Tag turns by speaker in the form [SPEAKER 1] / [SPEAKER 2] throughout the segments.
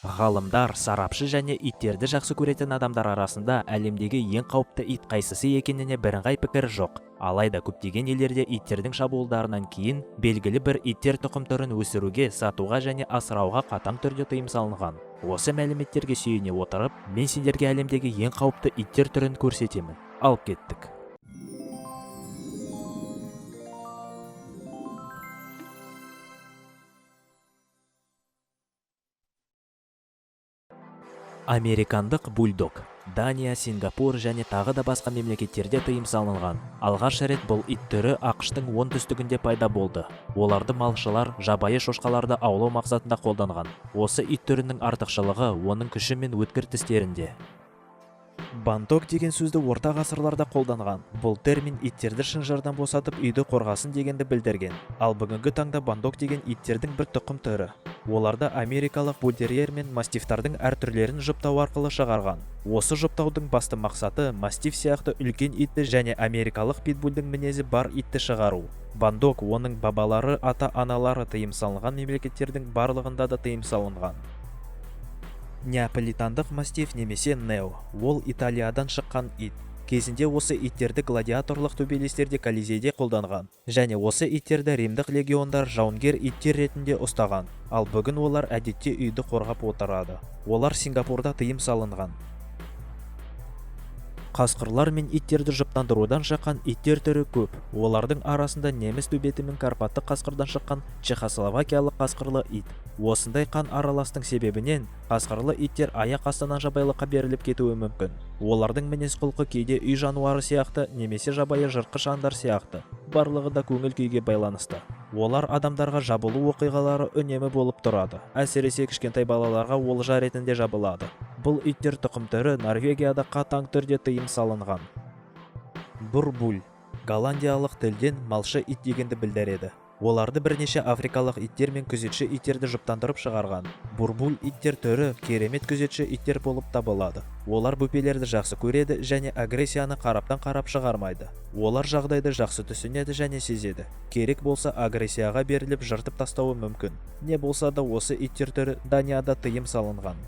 [SPEAKER 1] Ғалымдар, сарапшы және иттерді жақсы көретін адамдар арасында әлемдегі ең қауіпті ит қайсысы екеніне бірыңғай пікір жоқ. Алайда көптеген елдерде иттердің шабуылдарынан кейін белгілі бір иттер тұқым түрін өсіруге, сатуға және асырауға қатаң түрде тыйым салынған. Осы мәліметтерге сүйене отырып, мен сендерге әлемдегі ең қауіпті иттер түрін көрсетемін. Алып кеттік. Американдық бульдог. Дания, Сингапур және тағы да басқа мемлекеттерде тыйым салынған. Алғаш рет бұл ит түрі АҚШ-тың оңтүстігінде пайда болды. Оларды малшылар жабайы шошқаларды аулау мақсатында қолданған. Осы ит түрінің артықшылығы оның күші мен өткір тістерінде. Банток деген сөзді орта ғасырларда қолданған. Бұл термин иттерді шынжырдан босатып, үйді қорғасын дегенді білдірген. Ал бүгінгі таңда банток деген иттердің бір тұқым түрі. Оларды америкалық бультерьер мен мастифтардың әр түрлерін жұптау арқылы шығарған. Осы жұптаудың басты мақсаты мастиф сияқты үлкен итті және америкалық питбульдің мінезі бар итті шығару. Бандок, оның бабалары, ата-аналары тыйым салынған мемлекеттердің барлығында да тыйым салынған. Неаполитандық мастиф немесе Нео, ол Италиядан шыққан ит. Кезінде осы иттерді гладиаторлық төбелестерде Колизейде қолданған. Және осы иттерді римдік легиондар жауынгер иттер ретінде ұстаған. Ал бүгін олар әдетте үйді қорғап отырады. Олар Сингапурда тыйым салынған. Қасқырлар мен иттерді жұптандырудан шыққан иттер түрі көп. Олардың арасында неміс төбеті мен карпаттық қасқырдан шыққан чехословакиялық қасқырлы ит. Осындай қан араластың себебінен қасқырлы иттер аяқ астынан жабайылыққа беріліп кетуі мүмкін. Олардың мінез-құлқы кейде үй жануары сияқты немесе жабайы жыртқыш аңдар сияқты. Барлығы да көңіл күйге байланысты. Олар адамдарға жабылу оқиғалары үнемі болып тұрады. Әсіресе кішкентай балаларға олжа ретінде жабылады. Бұл иттер тұқым түрі Норвегияда қатаң түрде тыйым салынған. Бурбуль голландиялық тілден малшы ит дегенді білдіреді. Оларды бірнеше африкалық иттер мен күзетші иттерді жұптандырып шығарған. Бурбуль иттер түрі керемет күзетші иттер болып табылады. Олар бөпелерді жақсы көреді және агрессияны қараптан қарап шығармайды. Олар жағдайды жақсы түсінеді және сезеді. Керек болса, агрессияға беріліп, жыртып тастауы мүмкін. Не болса да, осы иттер түрі Данияда тыйым салынған.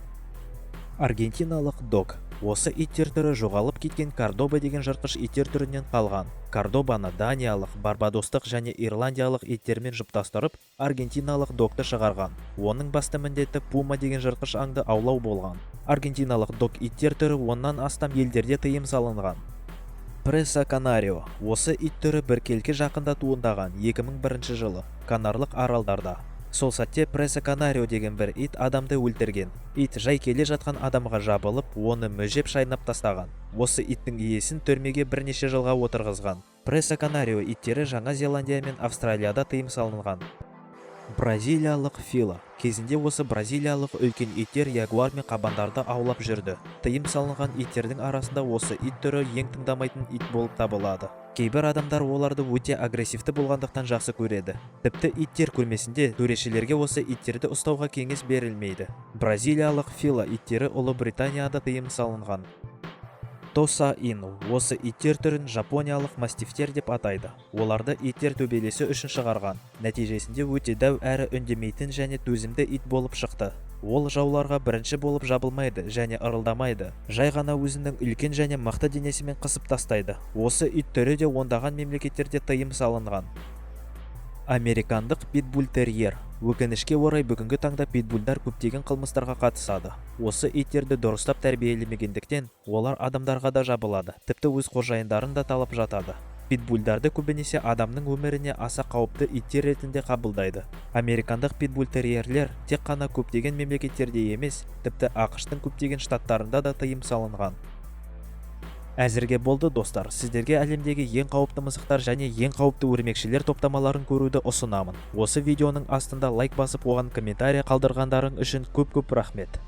[SPEAKER 1] Аргентиналық дог. Осы иттер түрі жоғалып кеткен кордоба деген жыртқыш иттер түрінен қалған. Кордобаны даниялық, барбадостық және ирландиялық иттермен жұптастырып, аргентиналық догты шығарған. Оның басты міндеті пума деген жыртқыш аңды аулау болған. Аргентиналық дог иттер түрі 10-нан астам елдерде тыйым салынған. Преса канарио. Осы ит түрі біркелкі жақында туындаған 2001 жылы Канарлық аралдарда. Сол сәтте Преса канарио деген бір ит адамды өлтірген. Ит жай келе жатқан адамға жабылып, оны мүжіп, шайнап тастаған. Осы иттің иесін түрмеге бірнеше жылға отырғызған. Преса канарио иттері Жаңа Зеландия мен Австралияда тыйым салынған. Бразилиялық фила. Кезінде осы бразилиялық үлкен иттер ягуар мен қабандарды аулап жүрді. Тыйым салынған иттердің арасында осы ит түрі ең тыңдамайтын ит болып табылады. Кейбір адамдар оларды өте агрессивті болғандықтан жақсы көреді. Тіпті иттер көрмесінде төрешілерге осы иттерді ұстауға кеңес берілмейді. Бразилиялық фила иттері Ұлыбританияда тыйым салынған. Тоса ину. Осы иттер түрін жапониялық мастифтер деп атайды. Оларды иттер төбелесі үшін шығарған. Нәтижесінде өте дәу әрі үндемейтін және төзімді ит болып шықты. Ол жауларға бірінші болып жабылмайды және ырылдамайды. Жай ғана өзінің үлкен және мықты денесімен қысып тастайды. Осы ит түрі де ондаған мемлекеттерде тыйым салынған. Американдық питбуль-терьер. Өкінішке орай, бүгінгі таңда питбульдар көптеген қылмыстарға қатысады. Осы иттерді дұрыстап тәрбиелемегендіктен, олар адамдарға да жабылады, тіпті өз қожайындарын да талап жатады. Питбульдарды көбінесе адамның өміріне аса қауіпті иттер ретінде қабылдайды. Американдық питбуль-терьерлер тек қана көптеген мемлекеттерде емес, тіпті АҚШ-тың көптеген штаттарында да тыйым салынған. Әзірге болды, достар. Сіздерге әлемдегі ең қауіпті мысықтар және ең қауіпті өрмекшілер топтамаларын көруді ұсынамын. Осы видеоның астында лайк басып, оған комментарий қалдырғандарың үшін көп-көп рахмет.